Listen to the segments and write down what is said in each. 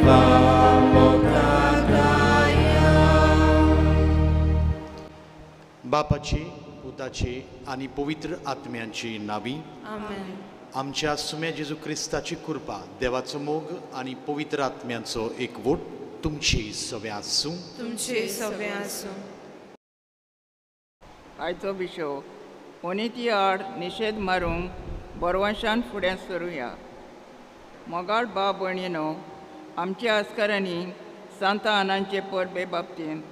देवा मोगादाया. बापाची पुताची आनी पवित्र आत्म्यांची नावी आमेन. आमच्या सुम्या जेजू क्रिस्ताची कृपा, देवाचो मोग आनी पवित्र आत्म्यांचो एकवट तुमची सव्या आसूं. तुमची सव्या आसूं. आयचो विशय अनिती आड निशेध मारूंक बरवंशान फुडें सरुया. मोगाळ भाव भयणीनो, आमच्या आस्कारांनी सांता आनांचे परबे बाबतींत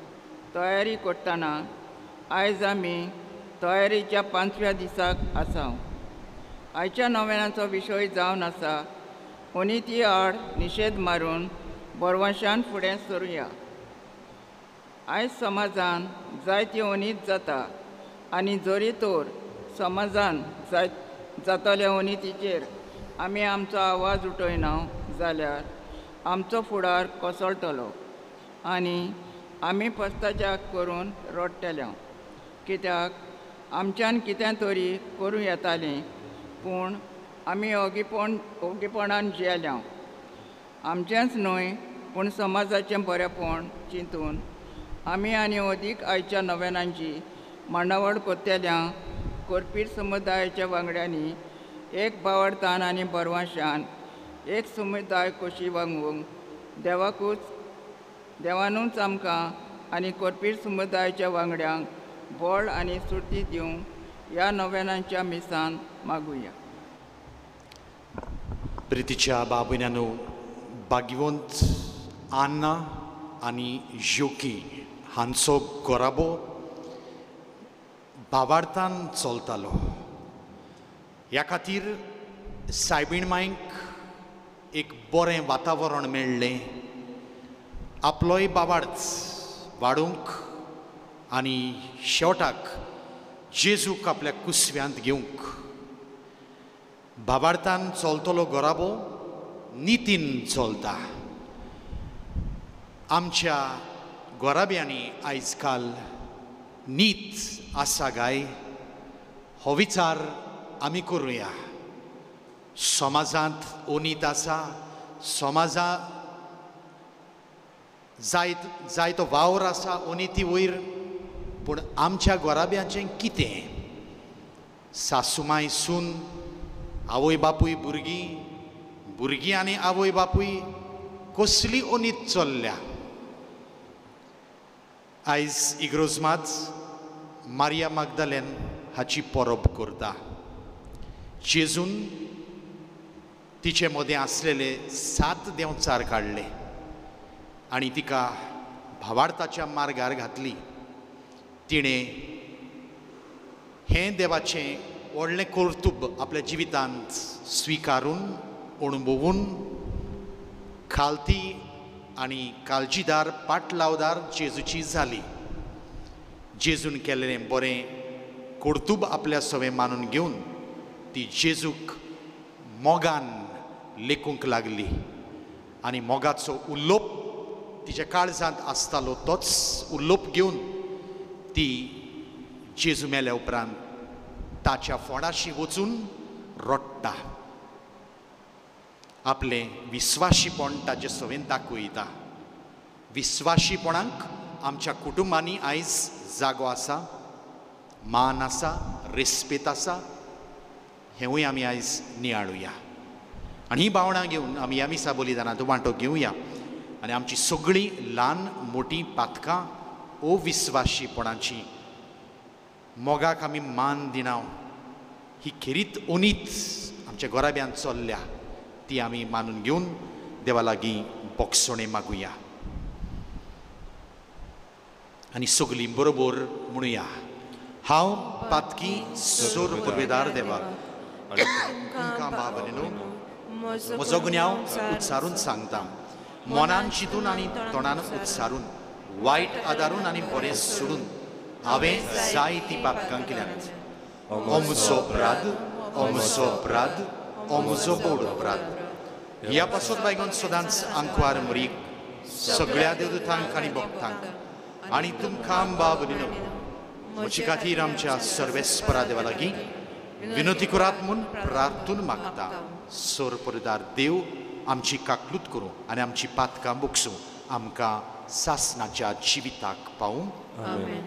तयारी करतना आयज आमी तयारीच्या 5व्या दिसाक आसा. आयच्या नव्यानाचो विशय जावन आसा अनिती आड निशेध मारून बरवंशान फुडें सरुया. आयज समाजान जायती अनीत जाता आनी जरी तर समाजान जातल्या अनितीचेर आमी आमचो आवाज उठयना जाल्यार आमचो फुडार कोसळटलो आनी आमी पस्ताच्याक करून रडटले. कित्याक आमच्यान कितें तरी करूं येतालें पूण आमी ओगीपणान जियेल्या. आमचेंच न्हय पूण समाजाचें बरेपण चिंतून आमी आनी अदीक आयच्या नव्यानांची मांडावळ करतल्या करपी समुदायाच्या वांगड्यांनी एक बावडतान आनी बरवाशान एक समुदाय कशी वागूंक देवानूच आमकां आनी करपी समुदायाच्या वांगड्यांक बळ आनी सुर्ती दिवंक ह्या नव्यानांच्या मिसान मागुया. प्रितीच्या बाबुन्यानो, भाग्यवंत आन्ना आनी ज्योकी हांचो गोराबो भावार्थान चलतालो. ह्या खातीर सायबीण मांयक एक बरें वातावरण मेळ्ळें आपलोय बाबार्थ वाडोवंक आनी शेवटाक जेजूक आपल्या कुसव्यांत घेवंक. भावार्थान चलतलो गोराबो नितीन चलता. आमच्या गोराब्यांनी आयज काल नीत आसा काय हो विचार आमी करुया. समाजांत अनीत आसा, समाजा जायत जायतो वावर आसा अनिती वयर, पूण आमच्या गोराब्यांचें कितें? सासुमाय सून, आवय बापूय भुरगीं, भुरगीं आनी आवय बापूय कसली अनीत चल्ल्या. आयज इग्रोजमात मारिया मागदालेन हाची परब करता. जेजून तिचे मदें आसलेले 7 देंवचार काडले आनी तिका भावार्थाच्या मार्गार घातली. तिणें हें देवाचें व्हडलें कर्तुब आपल्या जिवितांत स्विकारून अणभवून खालती आनी काळजीदार पाटलावदार जेजूची जाली. जेजून केल्लें बरें कर्तुब आपल्या सवें मानून घेवन ती जेजूक मोगान लेखूंक लागली आनी मोगाचो उलोप तिच्या काळजांत आसतालो तोच उलोप घेवन ती जेजू मेल्या उपरांत ताच्या फोंडाशी वचून रडटा, आपलें विस्वाशीपण ताचे सवेन दाखयता. विस्वाशीपणाक आमच्या कुटुंबांनी आयज जागो आसा, मान आसा, रेस्पेत आसा, हेंवूय आमी आयज नियाळुया. आनी ही भावनां घेवन आमी ह्या मिसा बलिदानांत वांटो घेवया आनी आमची सगळीं ल्हान मोटीं पातकां अविस्वाशीपणाची, मोगाक आमी मान दिना, ही खेरीत अनीत आमच्या गोराब्यांत चल्ल्या ती आमी मानून घेवन देवा लागीं बोगसणें मागुया आनी सगळीं बरोबर म्हणुया. हांव पातकी सोर पुर्वेदार देवा, तुमकां बाबा म्हजो गुन्यांव उच्चारून सांगता, मनान चिंतून आनी तोंडान उच्चारून, वायट आदारून आनी बरें सोडून हांवें जायतीं पातकां केल्यांत. हो म्हजो अपराध, हो म्हजो अपराध, हो म्हजो बोड अपराध. ह्या पासत बायगोन सदांच आंकवार मरीक सगळ्या देवदूतांक आनी भक्तांक आनी तुमकां बाब न्हू म्हजे खातीर आमच्या सर्वेस्परा देवा लागीं विनोती करात म्हूण प्रार्थून मागता. सोर परदार देव आमची काकलूत करूं आनी आमची पातकां बोगसूं. आमकां सासणाच्या जिविताक पावूं. आमेन.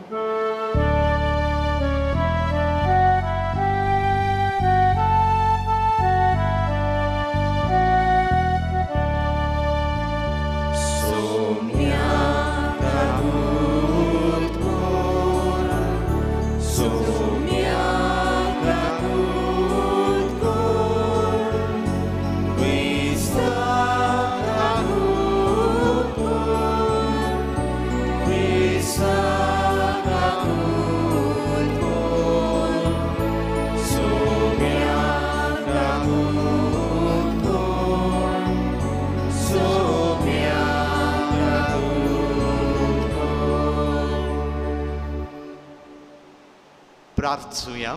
प्रार्थुया.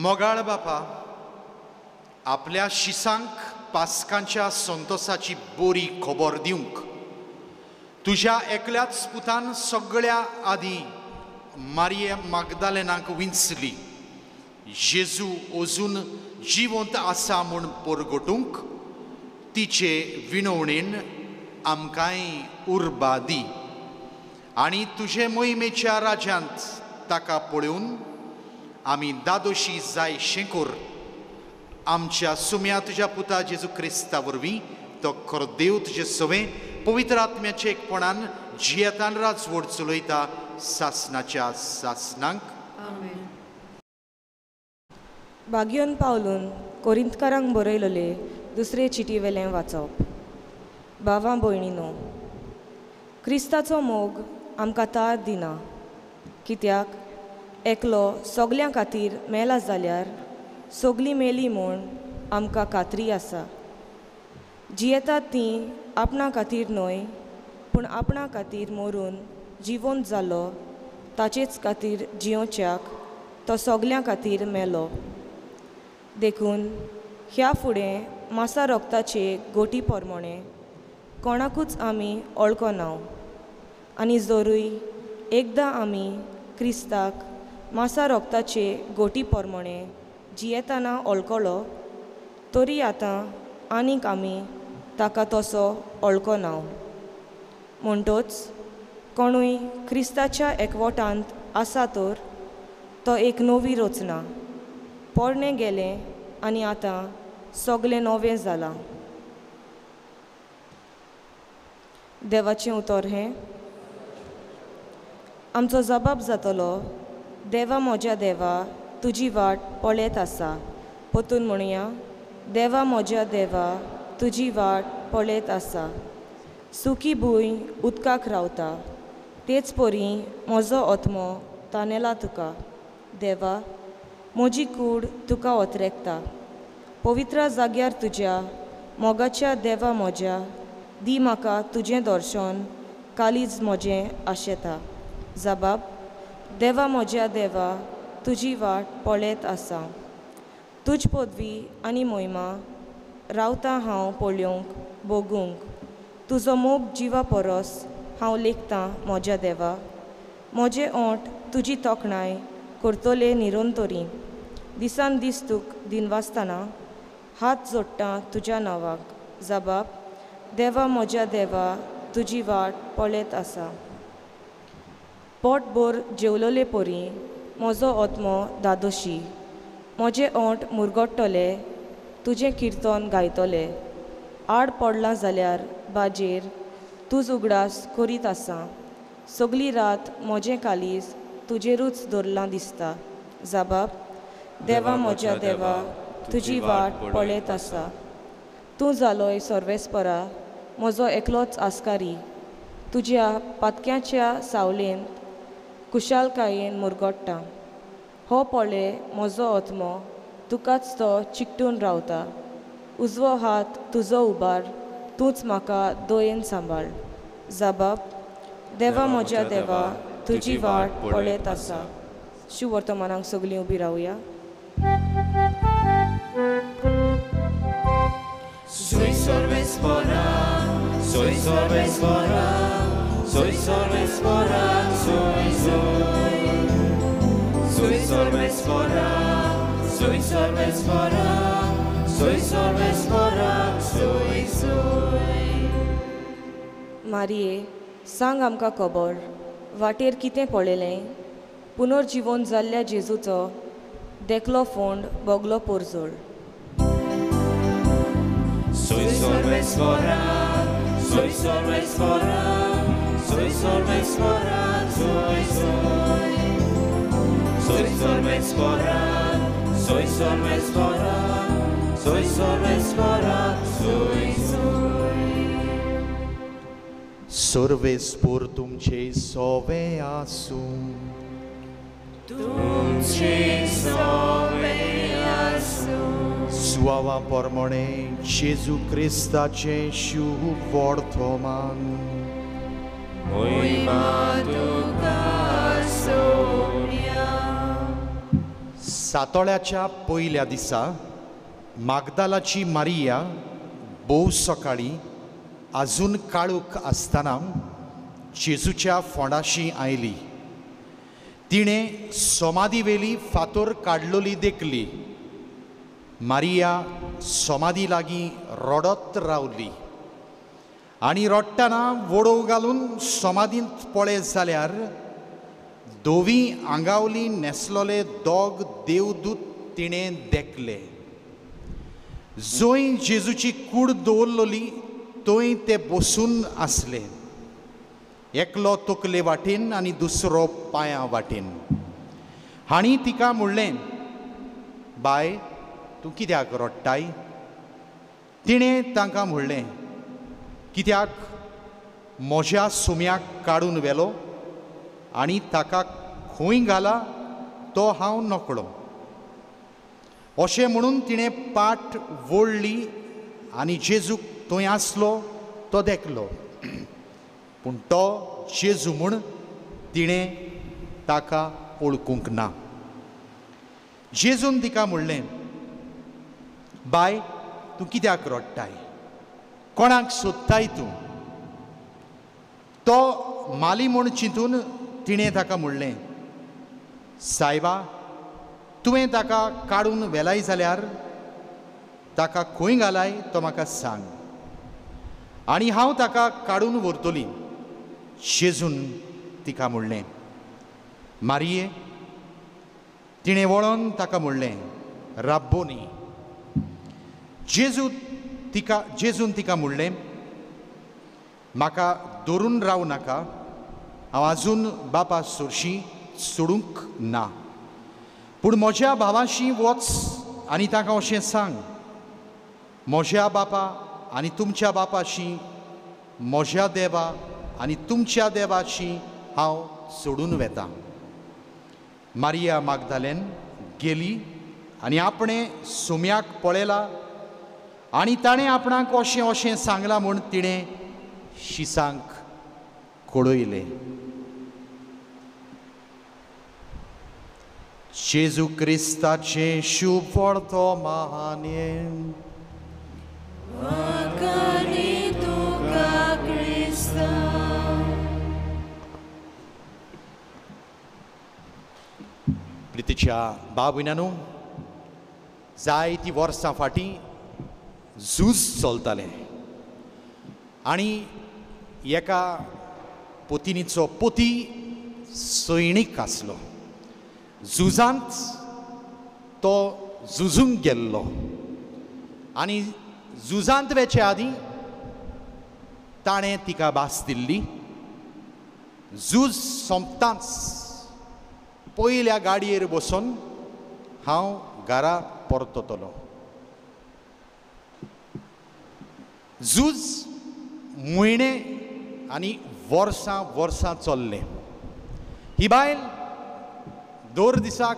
मोगाळ बापा, आपल्या शिसांक पास्कांच्या संतोसाची बोरी खबर दिवंक तुज्या एकल्याच पुतान सगळ्या आदीं मारिया मागदालेनाक विंचली. जेजू अजून जिवंत आसा म्हूण परगटूंक तिचे विनवणेन आमकांय उर्बा दी आनी तुजे मोहिमेच्या राज्यांत ताका पळोवन आमी दादोशी जाय शेंकूर. आमच्या सुम्या तुज्या पुता जेजू क्रिस्ता वरवीं तो खरो देव तुजे सवें पवित्र आत्म्याचे एकपणान जियेतान राजवट चलयता सासणाच्या सासणांक. आमेन. बागियोन पावलून कोरिंतकारांक बरयलेले दुसरे चिटी वेलें वाचप. भावां भयणीनो, क्रिस्ताचो मोग आमकां तार दिना, कित्याक एकलो सगल्यां खातीर मेला जाल्यार सगलीं मेली म्हूण आमकां खात्री आसा. जियेतात तीं आपणा खातीर न्हय, पूण आपणा खातीर मरून जिवंत जालो ताचेच खातीर जियोवच्याक तो सगल्यां खातीर मेलो. देखून ह्या फुडें मासा रोगताचे गोटी परमणे कोणाकूच आमी वळखना. आनी जरूय एकदां आमी क्रिस्ताक मासा रोगताचे गोटी परमणे जियेतना वळखलो, तरी आतां आनीक आमी ताका तसो वळखना. म्हणटोच कोणूय क्रिस्ताच्या एकवटांत आसा तर तो एक नवी रचना, पोरणें गेलें आनी आतां सगळें नवें जालां. देवाचें उतर हें. आमचो जबाब जातलो, देवा म्हज्या देवा तुजी वाट पळयत आसा. परतून म्हणया, देवा म्हज्या देवा तुजी वाट पळयत आसा. सुकी भूंय उदकाक रावता, तेच परी म्हजो आत्मो तानेला तुका. देवा म्हजी कूड तुका ओतरेकता. पवित्र जाग्यार तुज्या मोगाच्या देवा म्हज्या दी म्हाका तुजें दर्शन, कालीज म्हजें आशेता. जबाब, देवा म्हज्या देवा तुजी वाट पळयत आसा. तुज पदवी आनी मोहिमा रावता हांव पळोवंक भोगूंक. तुजो मोग जिवा परस हांव लेखतां म्हज्या देवा. म्हजे ओंठ तुजी तोखणाय करतले निरंतरी. दिसान दीस तुक दिनवासतना हात जोडटा तुज्या नांवाक. जबाब, देवा म्हज्या देवा तुजी वाट पळयत आसा. पोटभर जेवलोले परी म्हजो आत्मो दादोशी. म्हजे ओंठ मुरगट्टले तुजें किर्तन गायतले. आड पडलां जाल्यार बाजेर तुज उगडास करीत आसा. सगली रात म्हजें कालीज तुजेरूच दवरलां दिसता. जबाब, देवा म्हज्या देवा तुजी वाट पळयत आसा. तूं जालोय सर्वेस्परा म्हजो एकलोच आस्कारी. तुज्या पातक्याच्या सावलेंत कुशालकायेन मुरगट्टा. हो पळय म्हजो आत्मो तुकाच तो चिकटून रावता. उजवो हात तुजो उबार, तूंच म्हाका दयेन सांबाळ. जबाब, देवा म्हज्या देवा तुजी वाट पळयत आसा. शिव वर्तमानाक सगळीं उबी रावया. Soy sorvespora, soy sorvespora, soy sorvespora, soy soy. Soy sorvespora, soy sorvespora, सोय सोर्वेस्पोराक सोय सोय. मारिये, सांग आमकां खबर, वाटेर कितें पळयलें? पुनर्जिवन जाल्ल्या जेजूचो देखलो फोंड बोगलो पोरजोळ. सोय सोर्वेस्पोराक सोय सोर्वेस्पोराक सोय सोर्वेस्पोराक सोय सोय. सोय सोर्वेस्पोराक सोय सोर्वेस्पोराक सोय सोर्वेस्पोराक सोय सोय. सर्वेस्पोर तुमचे सोवे आसूं. तुमचे सोवे आसूं. सुवावा परमणे जेजू क्रिस्ताचें शुभ वर्तमान. मोहिमा तुका सोम्या. सातोळ्याच्या पयल्या दिसा मागदालाची मारिया भोव सकाळी आजून काळूक आसतना जेजूच्या फोंडाशी आयली. तिणें समाधी वेली फातोर काडलोली देखली. मारिया समाधी लागीं रडत रावली आनी रडटना वडोव घालून समाधींत पळयत जाल्यार धवी आंगावली न्हेसलोले दोग देवदूत तिणें देखले. जंय जेजूची कूड दवरलोली थंय ते बसून आसले, एकलो तकले वाटेन आनी दुसरो पांयां वाटेन. हांणी तिका म्हणलें, बाय तूं कित्याक रडटाय? तिणें तांकां म्हणलें, कित्याक म्हज्या सुम्याक काडून व्हेलो आनी ताका खंय घाला तो हांव नकळो. अशें म्हणून तिणें पाट वोडली आनी जेजूक थंय आसलो तो देखलो, पूण तो जेजू म्हूण तिणें ताका वळखूंक ना. जेजून तिका म्हणलें, बाय तूं कित्याक रडटाय? कोणाक सोदताय तूं? तो माली म्हूण चिंतून तिणें ताका म्हणलें, सायबा तुवें ताका काडून व्हेलाय जाल्यार ताका खंय घालाय तो म्हाका सांग आनी हांव ताका काडून व्हरतली. जेजून तिका म्हणलें, मारिये. तिणें वळोन ताका म्हणलें, राब्बोनी. जेजून तिका म्हणलें, म्हाका धरून रावं नाका, हांव आजून बापा सोरशी सोडूंक ना, पूण म्हज्या भावाशी वच आनी ताका अशें सांग, म्हज्या बापा आनी तुमच्या बापाशी, म्हज्या देवा आनी तुमच्या देवाशी हांव सोडून वेता. मारिया मागदालेन गेली आनी आपणें सुम्याक पळयला आनी ताणें आपणाक अशें अशें सांगलां म्हूण तिणें शिसांक कळयलें. जेजू क्रिस्ताचें शुभ वर्तमान. प्रितीच्या भाव भयणांनो, जायतीं वर्सां फाटीं झूज चलतालें आनी एका पोतिनीचो पोती सैनीक आसलो. झुजांत तो झुजूंक गेल्लो आनी झुजांत वेचे आदीं ताणें तिका भास दिल्ली, झूज सोंपतांच पयल्या गाडयेर बसून हांव घरा परततलो. झूज म्हयने आनी वर्सां वर्सां चल्लें. ही बायल दर दिसाक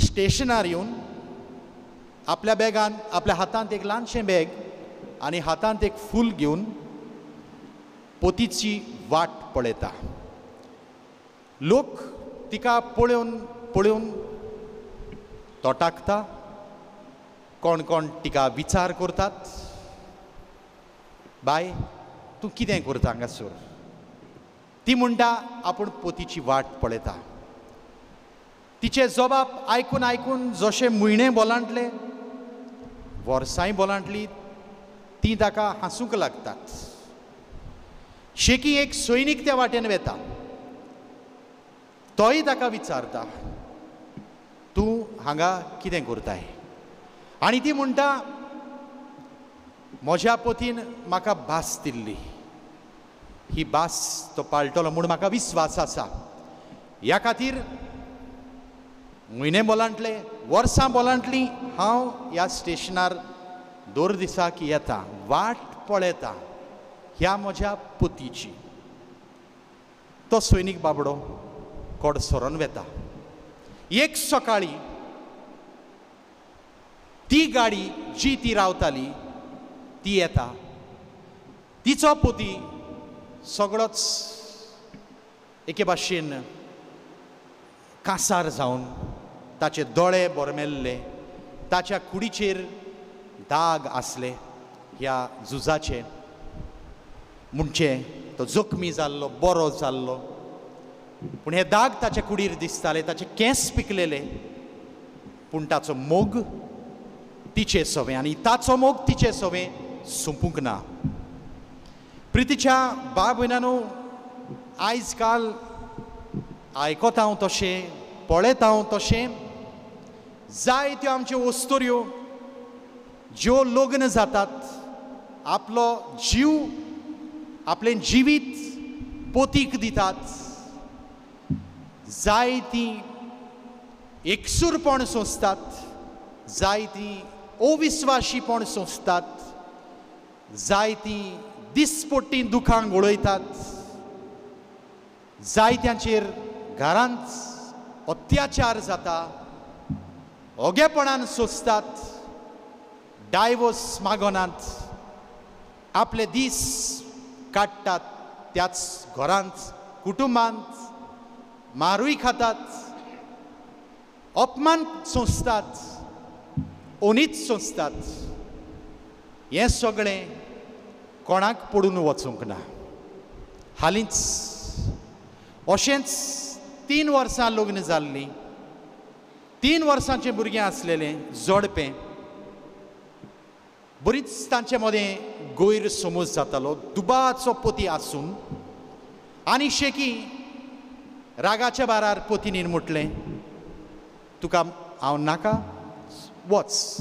स्टेशनार येवन आपल्या बॅगान, आपल्या हातांत एक ल्हानशें बॅग आनी हातांत एक फूल घेवन पोतीची वाट पळयता. लोक तिका पळोवन पळोवन तोटाकता, कोण कोण तिका विचार करतात, बाय तूं कितें करता हांगासर? ती म्हणटा आपूण पोतीची वाट पळयता. तिचे जबाब आयकून आयकून जशे म्हयने बोलांटले वर्सांय बोलांटली ती ताका हांसूंक लागतात. शेकी एक सैनीक त्या वाटेन वेता, तोय ताका विचारता, तूं हांगा कितें करताय? आनी ती म्हणटा, म्हज्या पतीन म्हाका भास दिल्ली, ही भास तो पाळटलो म्हूण म्हाका विस्वास आसा. ह्या खातीर म्हयने बोलांटले, वर्सां बोलांटली, हांव ह्या स्टेशनार दर दिसाक येता, वाट पळयता ह्या म्हज्या पतीची. तो सैनीक बाबडो कोडसरोन वेता. एक सकाळी ती गाडी जी ती रावताली ती येता. तिचो पती सगळोच एके भाशेन कासार जावन, ताचे दोळे बोरमेल्ले, ताच्या कुडीचेर दाग आसले ह्या झुजाचे, म्हणजे तो जखमी जाल्लो, बरो जाल्लो, पूण हे दाग ताच्या कुडीर दिसताले, ताचे केंस पिकलेले, पूण ताचो मोग तिचे सवें आनी ताचो मोग तिचे सवें सोंपूंक ना. प्रितीच्या बाब भयणांनो, आयज काल आयकता हांव तशें, पळयता हांव तशें, जायत्यो आमच्यो वस्तुऱ्यो ज्यो लग्न जातात, आपलो जीव, आपलें जिवीत पोतीक दितात, जायतीं एकसूरपण सोंसतात, जायतीं अविस्वाशीपण सोंसतात, जायतीं दिसपट्टीं दुखां गळयतात, जायत्यांचेर घरांत अत्याचार जाता, ओगेपणान सोंसतात, डायवोर्स मागोनात, आपले दीस काडटात त्याच घरांत, कुटुंबांत, मारूय खातात, अपमान सोंसतात, ओनीच सोंसतात. हें सगळें कोणाक पडून वचूंक ना. हालींच अशेंच 3 वर्सां लग्न जाल्लीं, 3 वर्सांचें भुरगें आसलेलें जोडपें, बरीच तांचे मदें गैरसमज जातालो, दुबावाचो पती आसून आनी शेकी रागाच्या बारार पतीनीन म्हटलें, तुका हांव नाका, वच.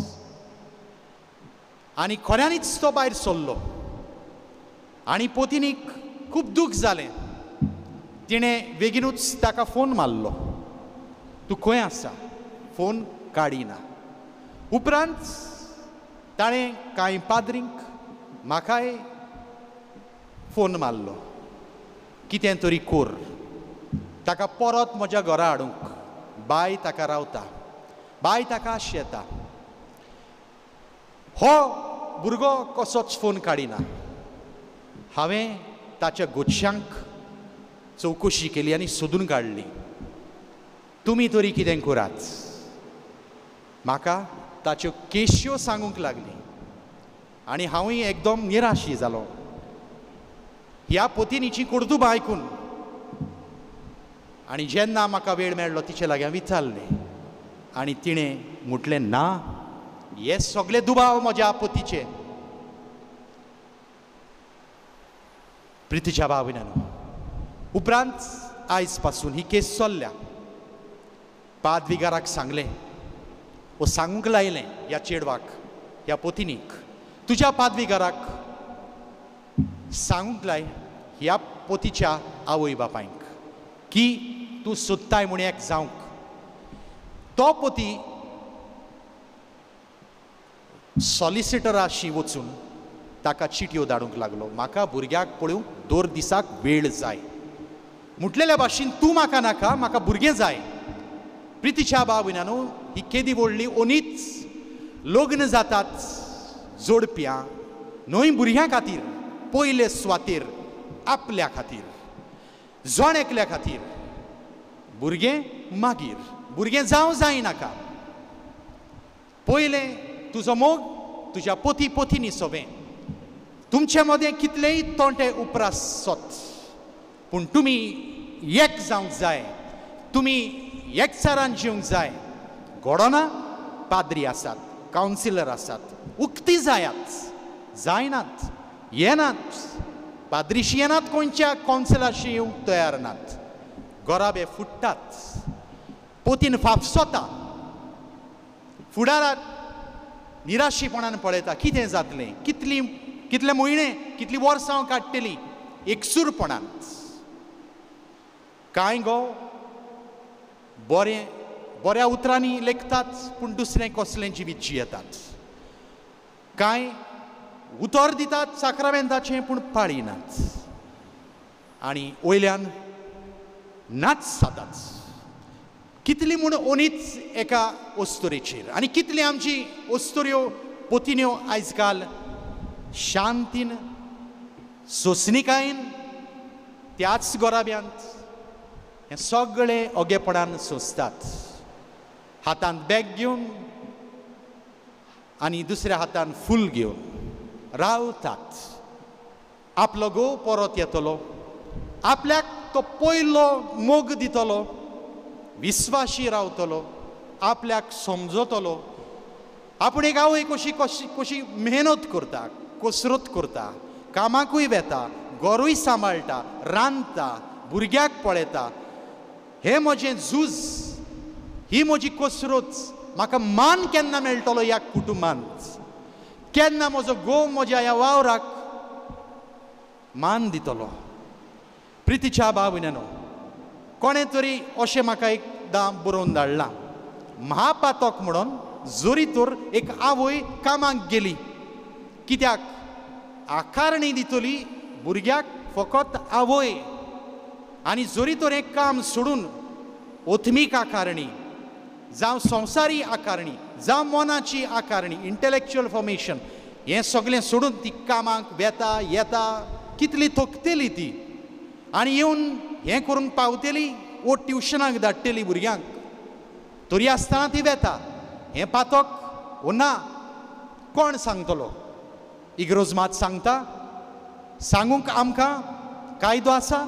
आनी खऱ्यांनीच तो भायर सरलो आनी पतीनीक खूब दूख जालें. तिणें बेगीनूच ताका फोन मारलो, तूं खंय आसा? फोन काडिना. उपरांत ताणें कांय पाद्रींक, म्हाकाय फोन मारलो, कितें तरी कोर, ताका परत म्हज्या घरा हाडूंक, बाय ताका रावता, बाय ताका आशेता. हो भुरगो कसोच फोन काडिना. हांवें ताच्या गोच्छांक चवकशी केली आनी सोदून काडली, तुमी तरी कितें करात. म्हाका ताच्यो केश्यो सांगूंक लागली आनी हांवूय एकदम निराशी जालो ह्या पतिनीची कर्तुबां आयकून. आनी जेन्ना म्हाका वेळ मेळ्ळो तिचे लागीं विचारलें आनी तिणें म्हटलें, ना, हे सगळे दुबाव म्हज्या पतीचे. प्रितीच्या भाव-भयणांनो, उपरांत आयज पासून ही केस चल्ल्या. पादविगाराक सांगलें, वो सांगूंक लायलें ह्या चेडवाक, ह्या पतिनीक, तुज्या पादविगाराक सांगूंक लाय ह्या पोतीच्या आवय बापायक की तूं सोदताय म्हूण एक जावंक. तो पोती सॉलिसिटराशी वचून ताका चिटयो धाडूंक लागलो, म्हाका भुरग्याक पळोवंक दर दिसाक वेळ जाय, म्हटलेल्या भाशेन तूं म्हाका नाका, म्हाका भुरगें जाय. प्रितीच्या भाव भयणांनो, ही केदी व्हडली ओनीच. लग्न जातात जोडप्यां न्हय भुरग्यां खातीर, पयले सुवातेर आपल्या खातीर, जण एकल्या खातीर, भुरगें मागीर, भुरगें जावं जायनाका, पयलें तुजो मोग तुज्या पती पतीनी सोबें. तुमचे मदें कितलेय तोंटे उपरासत, पूण तुमी एक जावंक जाय, तुमी एकचारान जिवंक जाय. घडोना पाद्री आसात, कावन्सिलर आसात, उक्ती जायात. जायनात, येनात, पाद्रिशी येनात, खंयच्या कौन्सिलाशी येवंक तयार नात. गोराबे फुट्टात, पोतीन फाफसोता, फुडाराक निराशीपणान पळयता कितें जातलें, कितली कितले म्हयने कितली वर्सां हांव काडटली एकसूरपणान. कांय गो बरें बऱ्या उतरांनी लेखतात पूण दुसरें कसलें जिवीत जियेतात. कांय उतर दितात साक्रामेंताचें पूण पाळिनात आनी वयल्यान नाच जातात. कितली म्हूण ओनीच एका अस्तुरेचेर आनी कितली आमची अस्तुऱ्यो पोतिन्यो आयज काल शांतीन सोंसणिकायेन त्याच गोराब्यांत हें सगळें ओगेपणान सोंसतात. हातांत बॅग घेवन आनी दुसऱ्या हातान फूल घेवन रावतात. आपलो घोव परत येतलो, आपल्याक तो पयलो मोग दितलो, विस्वाशी रावतलो, आपल्याक समजतलो. आपूण एक आवय कशी कशी कशी मेहनत करता, कसरत करता, कामाकूय वेता, घरूय सांबाळटा, रांदता, भुरग्याक पळयता. हें म्हजें झूज, ही म्हजी कसरत, म्हाका मान केन्ना मेळटलो ह्या कुटुंबांत, केन्ना म्हजो घोव म्हज्या ह्या वावराक मान दितलो. प्रितीच्या भाव भयणांनो, कोणें तरी अशें म्हाका एकदां बरोवन धाडलां, महापातक म्हणून जरी तर एक आवय कामाक गेली, कित्याक आकारणी दितली भुरग्याक फकत आवय, आनी जरी तर एक काम सोडून ओथमीक आकारणी जावं संवसारी आकारणी जावं मनाची आकारणी इंटलेक्च्युअल फॉर्मेशन हें सगळें सोडून ती कामाक वेता येता, कितली थकतली ती आनी येवन हें करूंक पावतली वो ट्युशनाक धाडटली भुरग्यांक, तरी आसतना ती वेता. हें पातक वो ना कोण सांगतलो? इग्रोज मात सांगता, सांगूंक आमकां कायदो आसा.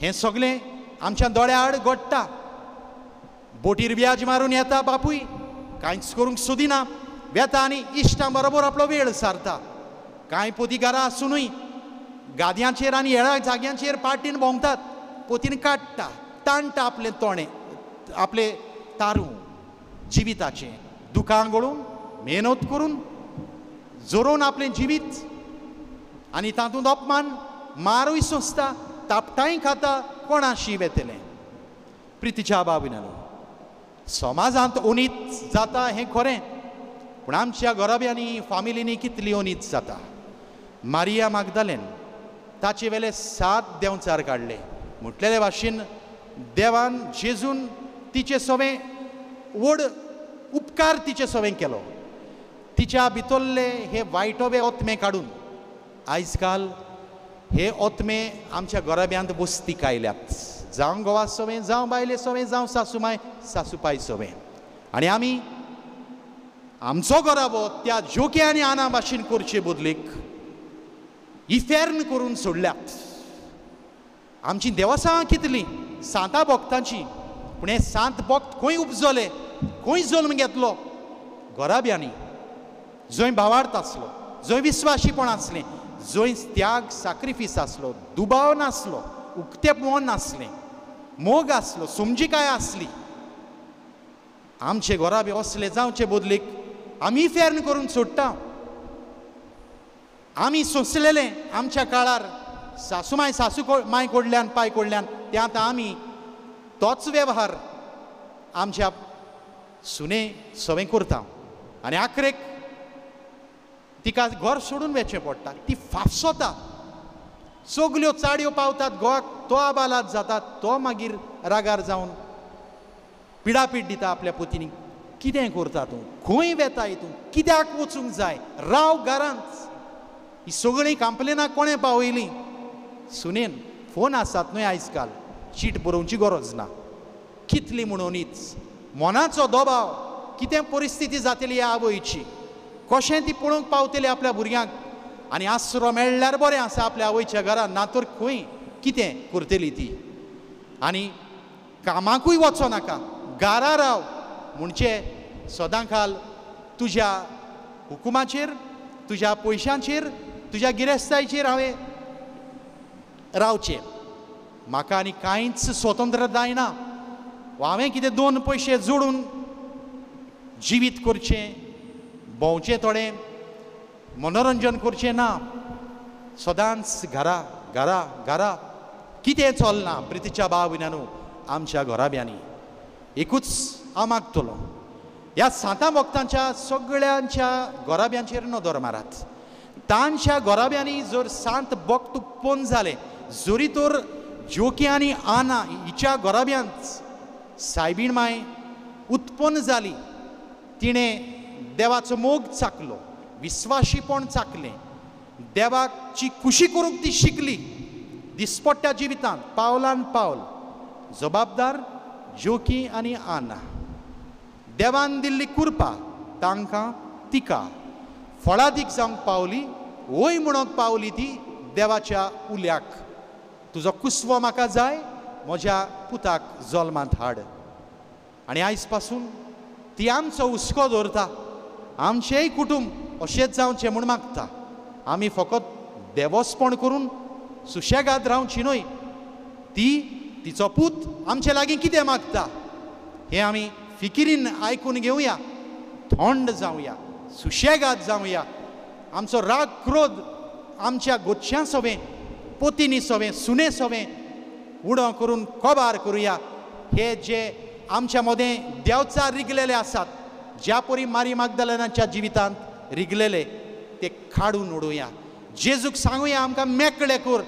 हें सगळें आमच्या दोळ्या आड घडटा. बोटीर व्याज मारून येता बापूय, कांयच करूंक सोदिना, वेता आनी इश्टां बरोबर आपलो वेळ सारता. कांय पोती घरा आसुनूय गादयांचेर आनी हेर जाग्यांचेर पार्टीन भोंवतात, पोतीन काडटा, ताणटा आपलें तोणें, आपलें तारूं जिविताचें, दुकां गळून मेहनत करून जोरोवन आपलें जिवीत, आनी तातूंत अपमान मारूय सोंसता, तापटांय खाता, कोणाशी वेतलें. प्रितीच्या भाव भयणांनो, समाजांत ओनीत जाता हें खरें, पूण आमच्या घराब्यांनी फामिलींनी कितली ओनीत जाता. मारिया मागदालेन ताचे वेले 7 देंवचार काडले म्हटलेले भाशेन देवान जेजून तिचे सवें व्हड उपकार तिचे सवें केलो. तिच्या भितरले हे वायटोवे ओतमे काडून आयज काल हे ओतमे आमच्या घराब्यांत बस्तीक आयल्यात, जावं घोवा सवें, जावं बायले सवें, जावं सासुमाय सासूपाय सवें. आनी आमी आमचो घराबो त्या जोके आनी आना भाशेन करचे बदलीक इफेर्न करून सोडल्यात. आमची देवसां कितलीं सांता भक्तांची, पूण हे सांत भक्त खंय उपजले, खंय जल्म घेतलो? घराब्यांनी, जंय भावार्थ आसलो, जंय विस्वाशीपण आसलें, जंय त्याग साक्रिफीस आसलो, दुबाव नासलो, उक्तें मन नासलें, मोग आसलो, समजिकाय आसली. आमचे घराबे असले जावचे बदलीक आमी फेर्न करून सोडटा. आमी सोंसलेले आमच्या काळार सासुमाय सासू माय कडल्यान पाय कडल्यान, ते आतां आमी तोच वेव्हार आमच्या सुने सवें करता. आनी आखरेक तिका घर सोडून वचचें पडटा, ती फाफसोता, सगल्यो चाडयो पावतात घोवाक, तो आबालाद जाता, तो मागीर रागार जावन पिडापीड दिता आपल्या पुतीनी. कितें करता तूं, खंय वेताय तूं, कित्याक वचूंक जाय, राव घरांत. ही सगळीं कंप्लेनां कोणें पावयलीं? सुनेन. फोन आसात न्हय आयज काल, चीट बरोवची गरज ना. कितली म्हणूनच मनाचो दबाव, कितें परिस्थिती जातली ह्या आवयची, कशें ती पळोवंक पावतली आपल्या भुरग्यांक, आनी आसरो मेळ्ळ्यार बरें आसा आपल्या आवयच्या घरान, ना तर खंय कितें करतली ती. आनी कामाकूय वचो नाका, घरा राव म्हणचे सदां काल तुज्या हुकुमाचेर, तुज्या पयशांचेर, तुज्या गिरेस्तायचेर हांवें रावचें. म्हाका आनी कांयच स्वतंत्रताय ना. हांवें कितें 2 पयशे जोडून जिवीत करचें, भोंवचें, थोडें मनोरंजन करचें ना. सदांच घरा घरा घरा कितें चलना. प्रितीच्या भाव भयणांनो, आमच्या घराब्यांनी एकूच हांव मागतलो, ह्या सांता भक्तांच्या सगळ्यांच्या घराब्यांचेर नदर मारात. तांच्या घराब्यांनी जर सांत भक्त उत्पन्न जाले, जरी तर जोकी आनी आना हिच्या घराब्यांत सायबीण माय उत्पन्न जाली, तिणें देवाचो मोग चाकलो, विस्वाशीपण चाकलें, देवाची खुशी करूंक ती शिकली. दिसपट्ट्या जिवितांत पावलान पावल जबाबदार जोकी आनी आना देवान दिल्ली कृपा तांकां तिका फळादीक जावंक पावली. वय म्हणूंक पावली ती देवाच्या उल्याक, तुजो कुसवो म्हाका जाय, म्हज्या पुताक जल्मांत हाड. आनी आयज पासून ती आमचो हुस्को दवरता, आमचेंय कुटूंब अशेंच जावचें म्हूण मागता. आमी फकत देवस्पण करून सुशेगाद रावची न्हय, ती तिचो पूत आमचे लागीं कितें मागता हें आमी फिकिरीन आयकून घेवया, थंड जावया, सुशेगाद जावया. आमचो राग क्रोध आमच्या गोच्छ्यां सोवें, पोतीनी सोवें, सुने सोवें उडो करून कबार करुया. हे जे आमच्या मदें देवचार रिगलेले आसात, ज्या परी मारी मागदलनाच्या जिवितांत रिगलेले, ते काडून उडोवया. जेजूक सांगुया, आमकां मेकळे कर,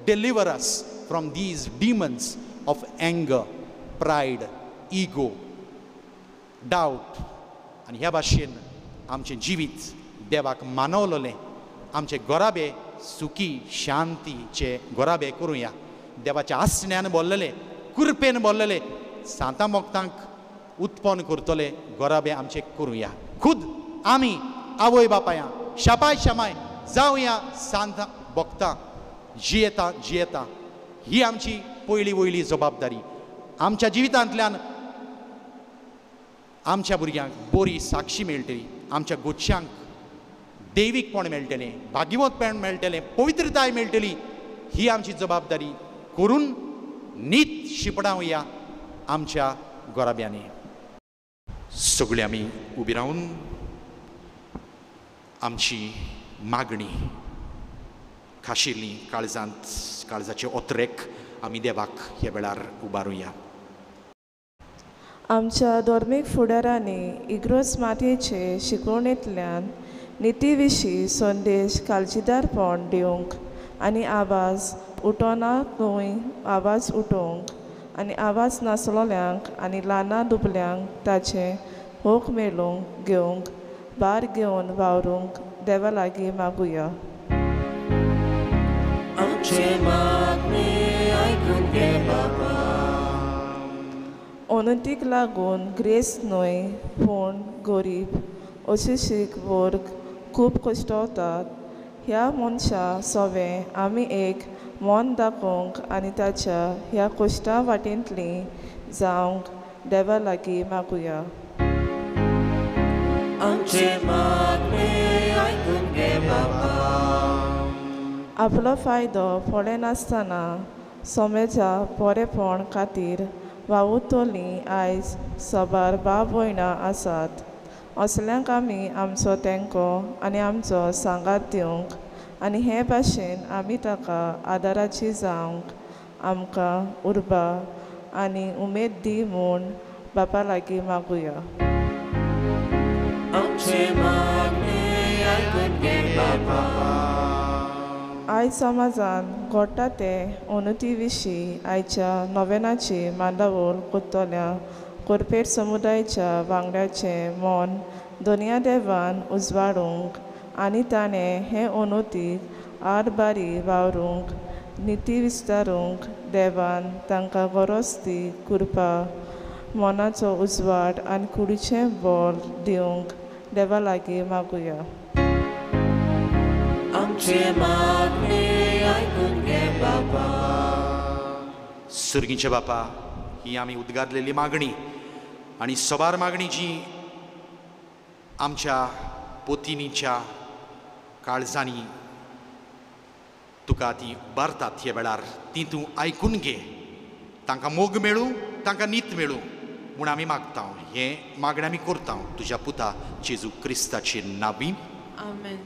deliver us from these demons of anger, pride, ego, doubt. आनी ह्या भाशेन आमचें जिवीत देवाक मानवलेलें, आमचे घराबे सुखी शांतीचे घराबे करुया. देवाच्या आसण्यान बोल्लेले, कृपेन बोल्लेले सांता मोक्तांक उत्पन्न करतले घराबे आमचे करुया. खुद आमी आवय बापायां शापाय शमाय जावया सांता भक्तां जियेता जियेता. ही आमची पयली वयली जबाबदारी. आमच्या जिवितांतल्यान आमच्या भुरग्यांक बरी साक्षी मेळटली, आमच्या गोच्छ्यांक दैवीकपण मेळटलें, भाग्यवंतपण मेळटलें, पवित्रताय मेळटली. ही आमची जबाबदारी करून नीत शिपडावया आमच्या घराब्यांनी. सगळीं आमी उबी रावन आमची मागणी खाशेली काळजांत काळजाचे ओतरेक आमी देवाक ह्या वेळार उबारुया. आमच्या धर्मीक फुडारांनी इग्रोज मातयेचे शिकवणेंतल्यान निती विशीं संदेश काळजीदारपण दिवंक आनी आवाज उठोना न्हय आवाज उठोवंक आनी आवाज नासलोल्यांक आनी ल्हाना दुबल्यांक ताचें होक मेळोवंक घेवंक भार घेवन वावरूंक देवा लागीं मागुया. अनंतीक लागून ग्रेस न्हय पूण गरीब अशिक्षीक वर्ग खूब कश्टवतात. ह्या मनशां सवें आमी एक मन दाखोवंक आनी ताच्या ह्या कश्टां वाटेंतलीं जावंक देवा लागीं मागुया. आपलो फायदो पळयनासतना समाजा बरेपण खातीर वावुरतलीं आयज साबार भाव भयणां आसात. असल्यांक आमी आमचो तेंको आनी आमचो सांगात दिवंक आनी हे भाशेन आमी ताका आदाराची जावंक आमकां उर्बा आनी उमेद दी म्हूण बापा लागीं मागुया. आयज समाजान घडटा तें अनती विशीं आयच्या नोवेनाची मांडावळ करतल्या कोरपेट समुदायाच्या वांगड्याचें मन दोनया देवान उजवाडूंक आनी ताणें हे अनतीक आरबारी वावरूंक निती विस्तारूंक देवान तांकां गरज ती कृपा मनाचो उजवाड आनी कुडीचें बळ दिवंक देवा लागीं मागुया. सुर्गीचे बापा, ही आमी उद्गारलेली मागणी आनी सबार मागणी जी आमच्या पोतिनीच्या काळजांनी तुका ती उबारतात ह्या वेळार ती तूं आयकून घे. तांकां मोग मेळूं, तांकां नीत मेळूं म्हूण आमी मागता. हें मागणें आमी करता तुज्या पुता जेजू क्रिस्ताचे नांवी. आमेन.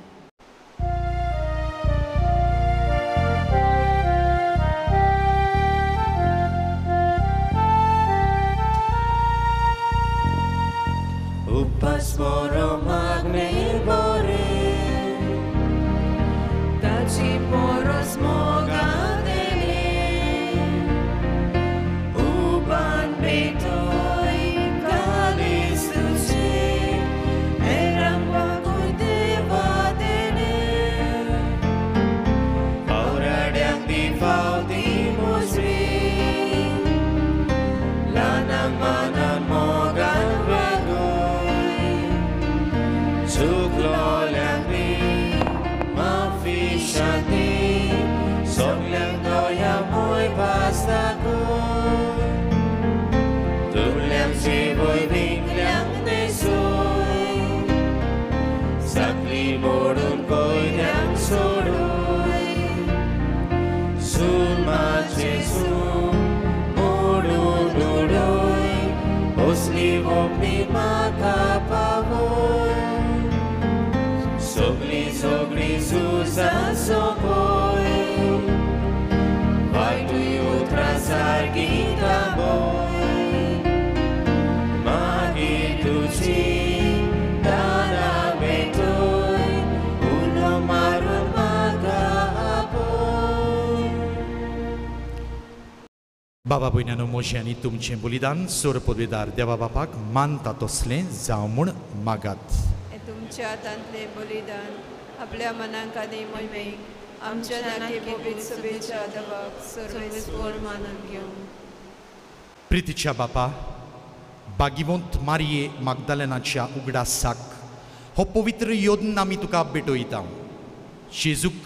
Upas boro magne bore, taci poros mogadele, uban betoi kalistuce, eram bakuy devadele, auradiang di fauti musri, lanang manan mogan vagoy. Cuklolyak mi, mafi shanti, soglyak doya muy pastakoy. Tulyang siboy biglang nesoy, sakli modun koyang sodoy. Sulma Jesu, modun udoy, osli vopni makapavoy. Sogli sogli susa sopoy, vaituy utra sargita boy. Magi tuci dana betoy, ulo marun magapoy. बाबा भयणांनो, म्हजें आनी तुमचें बलिदान सोर पदवेदार देवा बापाक मानता तसलें जावं म्हूण मागात. तुमच्या हातांतलें बलिदान आपल्या मनाक आनी मोहिमेक आमच्या नाके पवित्र सभेच्या दबाक सर्वेस्पर मानून घेवं. प्रितीच्या बापा, बागिवंत मारिये मागदालेनाच्या उगडासाक हो पवित्र योदन आमी तुका भेटयता. जेजूक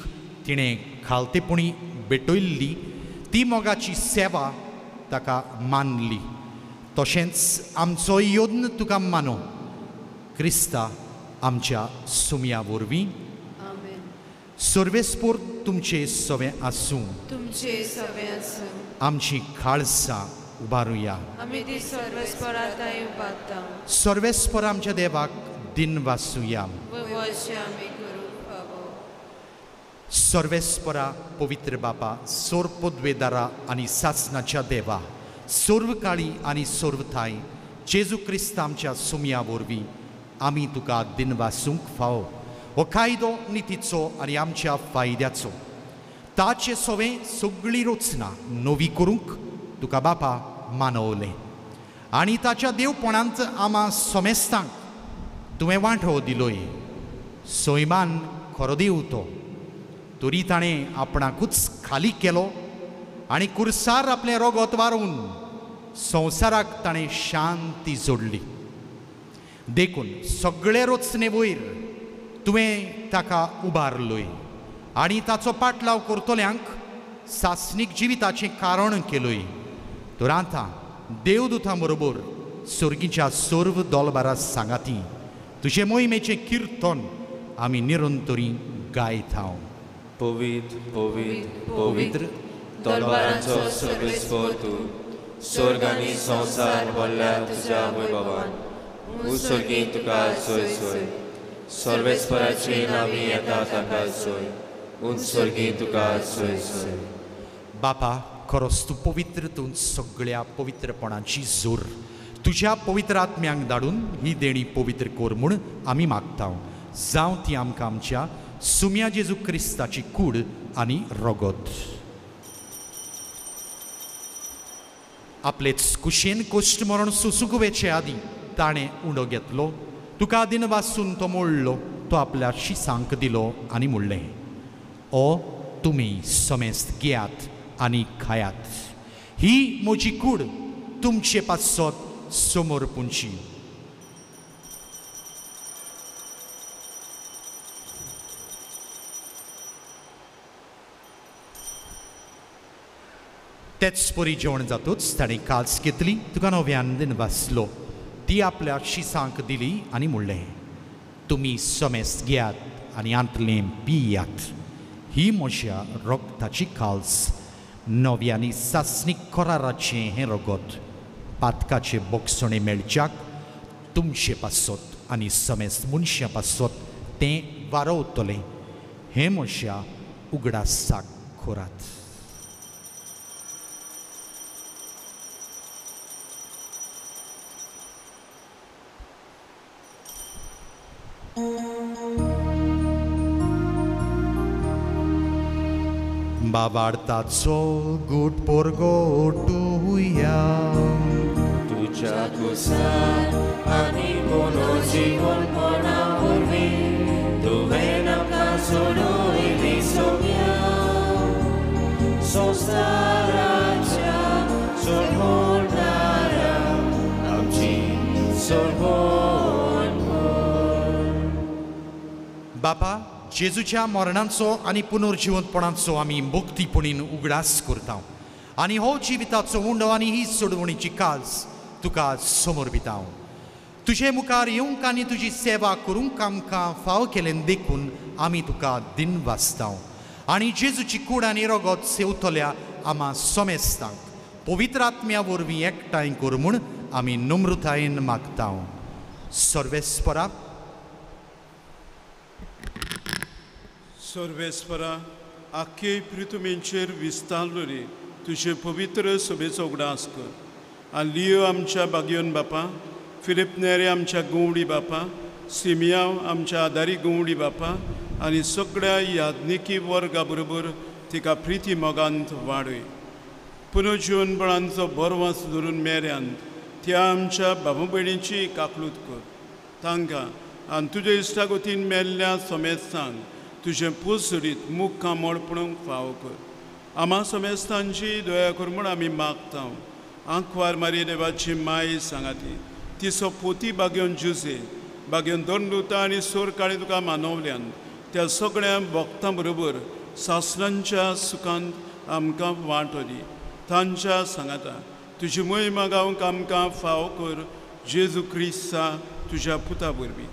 तिणें खालतेपणी भेटयल्ली ती मोगाची सेवा ताका मानली, तशेंच आमचो योदन तुका मानो क्रिस्ता आमच्या सुमया वरवीं. आमेन. सर्वेस्पोर तुमचे सवें आसूं, तुमचे सवें आसूं. आमची खाळसां उबारुया. आमी ती सर्वेस्पराताय उबारता. सर्वेस्पोर आमच्या देवाक दिन वासुया. वयवशें आमी करूंक फावो. सर्वेस्परा पवित्र बापा, सोर पदवेदारा आनी सासनाच्या देवा, सर्व काळी आनी सर्व थांय जेजू क्रिस्त आमच्या सुमया वरवीं आमी तुका दिन वासूंक फावो. हो कायदो नितीचो आनी आमच्या फायद्याचो, ताचे सवें सगळी रचना नवी करूंक तुका बापा मानवलें आनी ताच्या देवपणांत आमा समेस्तांक तुवें वांटो दिलोय. सैमान खरो देव तो, तरी ताणें आपणाकूच खाली केलो आनी कुर्सार आपलें रोगत वारोवन संवसाराक ताणें शांती जोडली. देखून सगळे रचने वयर तुवें ताका उबारलोय आनी ताचो पाटलाव करतल्यांक सासणीक जिविताचें कारण केलोय. तर आतां देवदूतां बरोबर सर्गीच्या सर्व दोलबारा सांगाती तुजे मोहिमेचें किर्तन आमी निरंतरी गायता. पवित्र पवित्र पवित्र दरबारांचो सर्वेस्पर तूं, स्वर्ग आनी संवसार भरल्या तुज्या वैभवान. उत्सर्गी तुका सोय सोय, सर्वेस्पराचे नांवी येता ताका सोय, उत्सर्गी तुका सोय सोय. बापा, खरोच तूं पवित्र, तूं सगळ्या पवित्रपणाची जोर. तुज्या पवित्र आत्म्यांक धाडून ही देणी पवित्र कर म्हूण आमी मागता. जावं ती आमकां आमच्या सुम्या जेजू क्रिस्ताची कूड आनी रगत. आपलेच कुशेन कोश्ट मरण सोसूंक वेचे आदीं ताणें उंडो घेतलो, तुका दिन वासून तो मोडलो, तो आपल्या शिसांक दिलो आनी म्हणलें, ओ तुमी समेस्त घेयात आनी खायात, ही म्हजी कूड तुमचे पासत समोर पुंची. तेच परी जेवण जातूच ताणें काल्स घेतली, तुका नव्यान दिन वाचलो, ती आपल्या शिसांक दिली आनी म्हणलें, तुमी समेस्त घेयात आनी आंतलें पियात. ही म्हज्या रोगताची काल्स, नव्यानी सासणीक कराराचें हें रगत पातकाचे बोगसणे मेळच्याक तुमचे पासत आनी समेस्त मनशां पासत तें वारवतलें. हें म्हज्या उगडासाक करात. बाबार्थाचो गूट पोरगोटुया तुज्या कुसार आनी पुनर्जीवनपणा वरवीं तुवें आमकां सोडयली सोम्या संवसाराच्या सोडवणारा आमची सोडवण कर. बापा, जेजूच्या मरणाचो आनी पुनर्जिवंतपणाचो आमी मुक्तीपणीन उगडास करता आनी हो जिविताचो उंडो आनी ही सोडवणीची काज तुका समर्पिता. तुजे मुखार येवंक आनी तुजी सेवा करूंक आमकां फाव केलें देखून आमी तुका दिन वाचता आनी जेजूची कूड आनी रगत सेवतल्या आमा समेस्तांक पवित्र आत्म्या वरवीं एकठांय कर म्हूण आमी नम्रतायेन मागता. सर्वेस्परा सर्वेस्परा, आख्खे पृथ्वीचेर विस्तारलो तुजे पवित्र सभेचो उगडास कर आनी लियो आमच्या बागयोन बापा, फिलिप नेरे आमच्या गवडी बापा, सिमियांव आमच्या आदारी गवडी बापा आनी सगळ्या याज्ञिकी वर्गा बरोबर तिका प्रिती मोगांत वाडय. पुनर्जिवनपणांचो बरवास धरून मेऱ्यांत त्या आमच्या बाबा भयणीची काकलूत कर. तांकां आनी तुज्या इश्टागतीन मेल्ल्या समेस्तांक तुजें पोसडीत मूख कामळ पळोवंक फावो कर. आमा समेस्तांची दया कर म्हूण आमी मागता. आंकवार मारी देवाची माय सांगाती तिचो पोती बागेवन जुजे बागेवन दंडुता आनी सोर काळी तुका मानवल्यान त्या सगळ्या भक्तां बरोबर सासणांच्या सुखांत आमकां वांटो दी. तांच्या सांगाता तुजी मोहिमा गावंक आमकां फावो कर, जेजू क्रिस्ता तुज्या पुता वरवीं.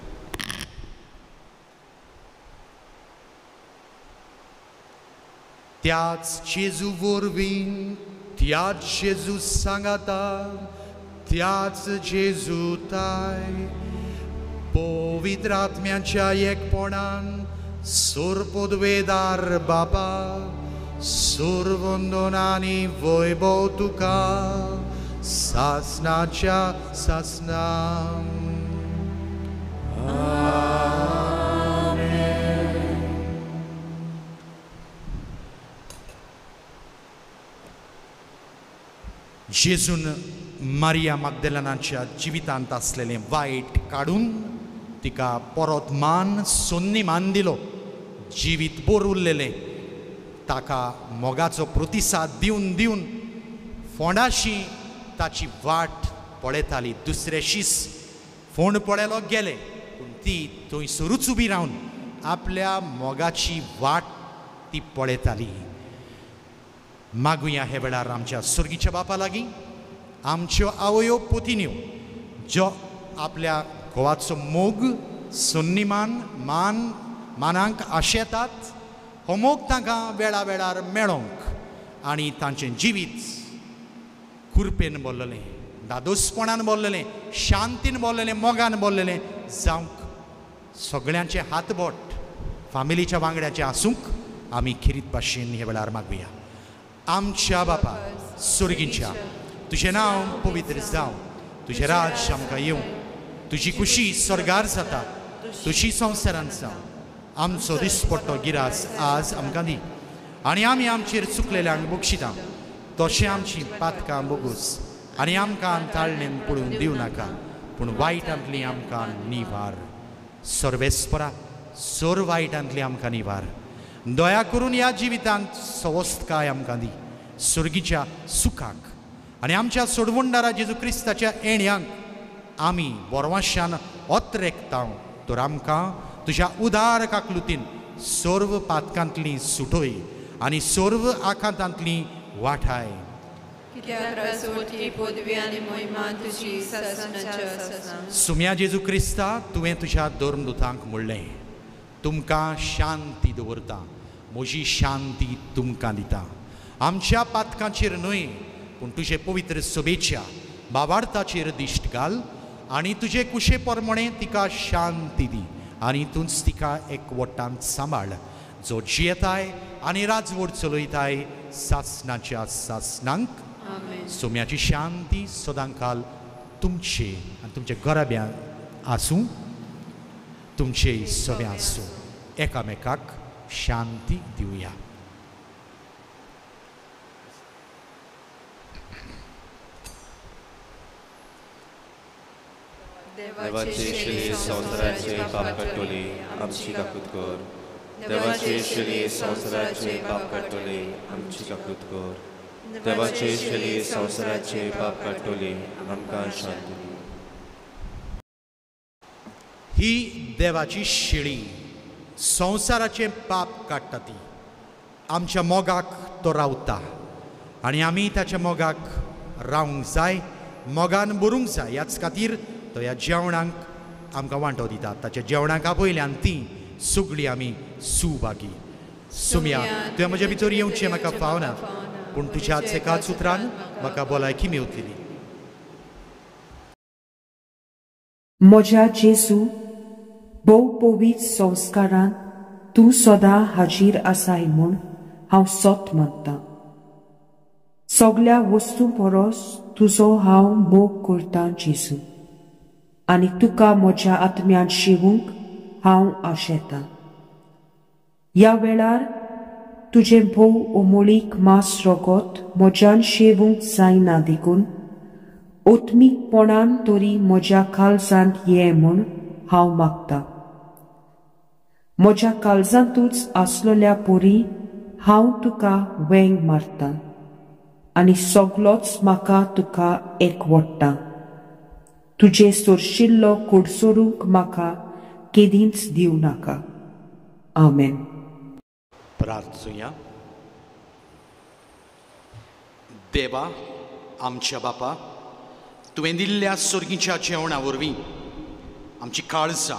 त्याच जेजू वरवीं, त्याच जेजू सांगाता, त्याच जेजू ताय पवित्र आत्म्याच्या एकपणान सोरपदवेदार बापा, सोरवंदन आनी वैभव तुका सासणाच्या सासणा. जेजून मारिया मागदेलनाच्या जिवितांत आसलेलें वायट काडून तिका परत मान सोन्नी मान दिलो. जिवीत बोर उरलेलें ताका मोगाचो प्रतिसाद दिवन दिवन फोंडाशी ताची वाट पळयताली. दुसरे शीस फोंड पळयलो गेले, पूण ती थंयसरूच उबी रावन आपल्या मोगाची वाट ती पळयताली. मागुया हे वेळार आमच्या सुर्गीच्या बापा लागीं आमच्यो आवयो पोतिन्यो ज्यो आपल्या घोवाचो मोग सन्निमान मान मानांक आशेतात, हो मोग तांकां वेळा वेळार मेळोंक आनी तांचें जिवीत कुरपेन बोल्ललें, दादोसपणान बोल्ललें, शांतीन बोल्ललें, मोगान बोल्ललें जावंक सगळ्यांचे हातबोट फामिलीच्या वांगड्याचें आसूंक आमी खेरीत भाशेन हे वेळार मागुया. आमच्या बापा सुर्गींच्या, तुजें नांव पवित्र जावं, तुजें राज्य आमकां येवं, तुजी खुशी स्वर्गार जाता तुजी संवसारांत जावं. आमचो दिसपट्टो गिरास आज आमकां दी आनी आमी आमचेर चुकलेल्यांक बक्षिता तशें आमची पातकां बोगूस आनी आमकां ताळणेन पडून दिवं नाका, पूण वायटांतली आमकां निवार. सर्वेस्परा, सर वायटांतली आमकां निवार. दया करून ह्या जिवितांत सवस्तकाय आमकां दी, सुर्गीच्या सुखाक आनी आमच्या सोडवणदारा जेजू क्रिस्ताच्या येण्यांक आमी बोरवाशान ओतरेकता. तर आमकां तुज्या उदार काकलुतीन सर्व पातकांतली सुटय आनी सर्व आखातांतली वाठाय. कित्याक राजवटकी पदवी आनी महिमा तुजी सासणाच्या सासणाक. सुम्या जेजू क्रिस्ता, तुवें तुज्या धर्मदुतांक म्हणलें, तुमकां शांती दवरता, म्हजी शांती तुमकां दिता. आमच्या पातकांचेर न्हय पूण तुजे पवित्र सभेच्या बाबार्थाचेर दिश्ट घाल आनी तुजे कुशे प्रमाणे तिका शांती दी आनी तूंच तिका एकवटान सांबाळ, जो जियेताय आनी राजवट चलयताय सासणाच्या सासणांक. सोम्याची शांती सदांकाल तुमचे आनी तुमच्या घराब्यां आसूं, तुमचे सगळें आसूं. एकामेकाक शांती दिवया. देवाचे शिले संवसाराचे पाप काडटले आमची काकूत कर. देवाचे शिले संवसाराचे पाप काडटले आमची काकूत कर. देवाचे शिले संवसाराचे पाप काडटले आमकां शांती दी. ही देवाची शेळी संवसाराचें पाप काडटा ती. आमच्या मोगाक तो रावता आनी आमी ताच्या मोगाक रावंक जाय, मोगान भरूंक जाय. ह्याच खातीर तो ह्या जेवणाक आमकां वांटो दिता. ताच्या जेवणाक आपयल्यान ती सगळीं आमी सुभागी. सुम्या, तुवें म्हज्या भितर येवचें म्हाका फावना, पूण तुज्याच एकाच उतरान म्हाका भलायकी मेवतली. म्हज्या जेजू, भोव पवित्र संस्कारान तूं सदां हाजीर आसाय म्हूण हांव सत मानतां. सगल्या वस्तूं परस तुजो हांव मोग करतां जेजू, आनी तुका म्हज्या आत्म्यान शिवूंक हांव आशेतां. ह्या वेळार तुजें भोव अमोळीक मांस रगत म्हज्यान शेवूंक जायना देखून आत्मीकपणान तरी म्हज्या काळजांत ये म्हूण हांव मागतां. म्हज्या काळजांतूच आसलेल्या परी हांव तुका वेंग मारतां आनी सगलोच म्हाका तुका एकवट्टा. तुजे सोरशिल्लो कुडसोरूंक म्हाका केदींच दिवं नाका. आमेन. प्रार्थुया. देवा आमच्या बापा, तुवें दिल्ल्या सोर्गीच्या जेवणा वरवीं आमची काळजां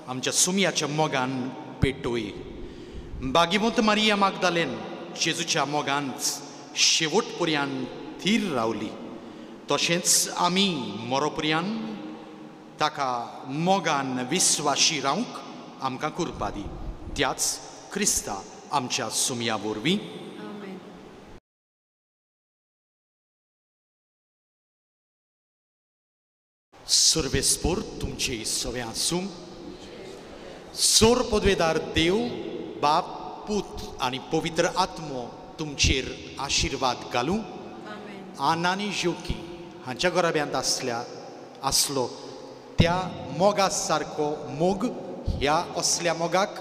आमच्या सुमयाच्या मोगान पेटोय. बागीवंत मारिया मागदालेन जेजूच्या मोगान शेवट पर्यान थीर रावली, तशेंच आमी मरोपर्यान ताका मोगान विस्वाशी रावंक आमकां कृपा दी. त्याच क्रिस्ता आमच्या सुमया वरवीं. सर्वेस्पोर तुमचे सगळें आसूं. सोर पदवेदार देव बाप पूत आनी पवित्र आत्मो तुमचेर आशिर्वाद घालूं. आना आनी ज्योकी हांच्या घराब्यांत आसलो त्या मोगा सारको मोग ह्या असल्या मोगाक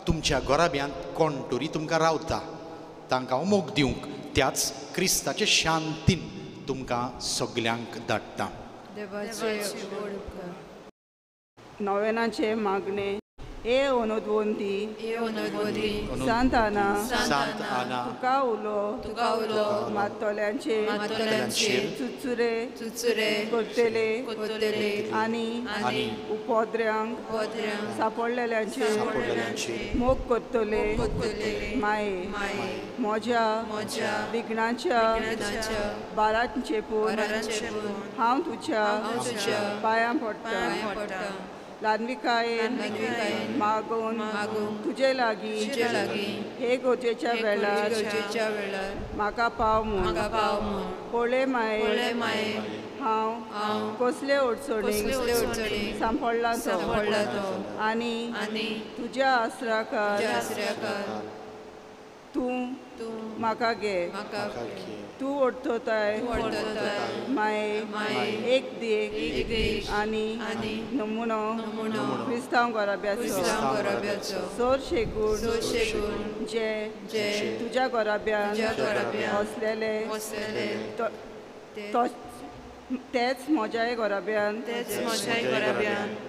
तुमच्या घराब्यांत कोण तरी तुमकां रावता, तांकां हांव मोग दिवंक त्याच क्रिस्ताचे शांतीन तुमकां सगल्यांक धाडटा. नोवेनाचे मागणे. ए ओनोद्वंदी, सांत आना, तुका उलो मात्तोल्यांचे चुचुरे करतले आनी उपद्र्यांक सापडलेल्यांचे मोग करतले माये, म्हज्या विघ्नाच्या बारांचे पूण हांव तुज्या पांयां पडटा. ल्हानविकायेन मागून तुजे लागीं हे गरजेच्या वेळार म्हाका पाव म्हूण. पळय माये, हांव कसले अडचणीक सांपडला तो आनी तुज्या आसराकार तूं म्हाका घे. तूं ओडटोताय माये एक देख आनी नमुनो क्रिस्तांव घराब्याचो सोर शेगूण जे तुज्या घराब्यान वसलेले तेच म्हज्याय घराब्यान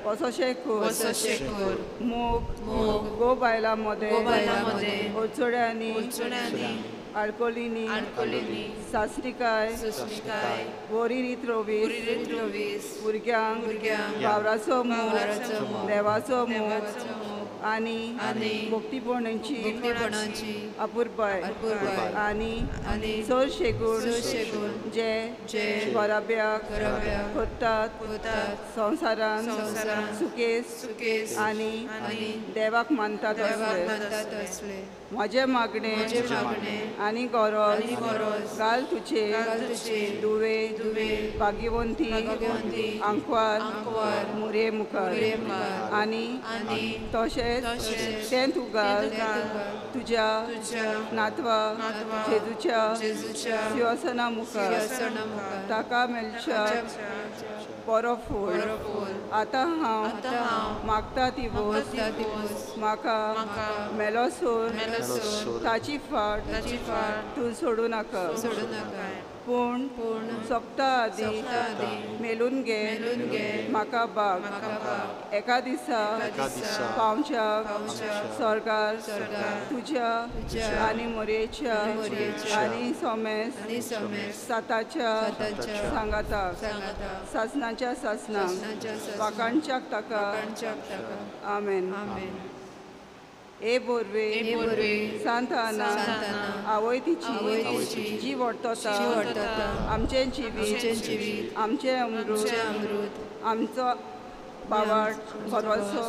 वसोशें कर. मोग गो बायलां मदें अडचण्यांनी आळकोलिनी सासणिकाय बोरी रीत रोवीस भुरग्यांक वावराचो मोग देवाचो मोग आनी भक्तीपणाची अपुरबाय आनी चडशे गूण जे घराब्याक करतात संवसारान सुकेस आनी देवाक मानतात असले म्हजें मागणें आनी गरज घाल तुजे दुवे भाग्यवंती आंकवार मुरे मुखार आनी तशेंच तें तूं घाल तुज्या नातवा जेजूच्या सिंहासना मुखार ताका मेळच्या बरो फूल आतां हांव मागता ती वस्त म्हाका मेलोसोर ताची फाट तूं सोडूं नाका पूण सोंपता आदी मेलून घे म्हाका बाग एका दिसा पावच्याक स्वर्गार तुज्या आनी मोरयेच्या आनी सोमेस साताच्या सांगाताक सासणाच्या सासणाक वाखाणच्याक ताका आमेन. ए बोरवे सांताना आवय तिची जी वडतता आमचें जिवीत आमचें अमृत आमचो बावाट भरवसो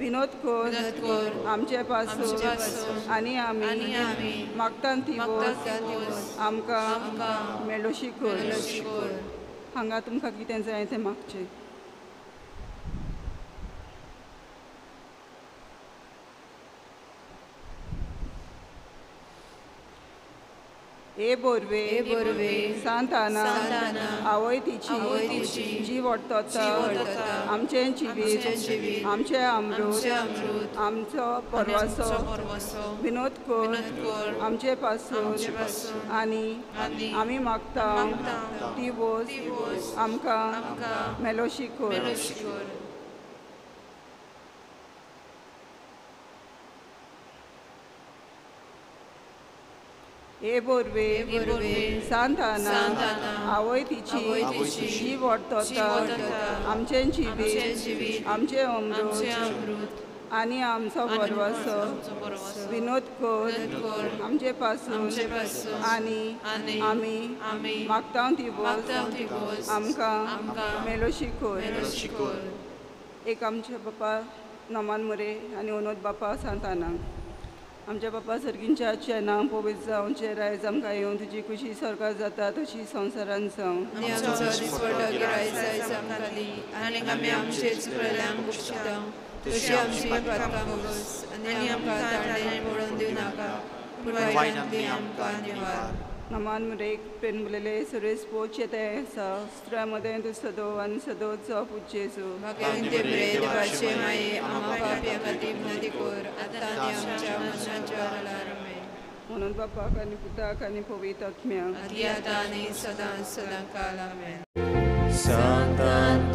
विनोद कर आमचे पासून आनी आमी मागता ती वस्त आमकां मेलोशी कर. हांगा तुमकां कितें जाय तें मागचें. ए बोरवे सांताना आवय तिची जी वडतता आमचें जिवीत आमचें अमृत आमचो परवासो विनोद कर आमचे पासून आनी आमी मागता ती वस्त आमकां मेलोशी कर. ए बोरवे सांताना आवय तिची जी वडतता आमचें जिवीत आमचें अमृत आनी आमचो भरवसो विनोद कर आमचे पासून आनी आमी मागता ती वस्त आमकां मेलोशी कर. एक आमचे बापा नमान मोरे आनी अनोद बापा सांताना आमच्या बापा सर्गींच्या चेनां पवित्र जावचें रायज आमकां येवन तुजी खुशी सरकार जाता तशी संवसारान जावं. नमान मुरे प्रेम उलयले सुरेश पोचे ते आसा स्त्र्या मदें तूं सदो आनी सदोचो पूत जेजू. म्हणून बापाक आनी पुताक आनी पवित्र आत्म्याक आदी आतां आनी सदां सदां काल. आमेन. सांतान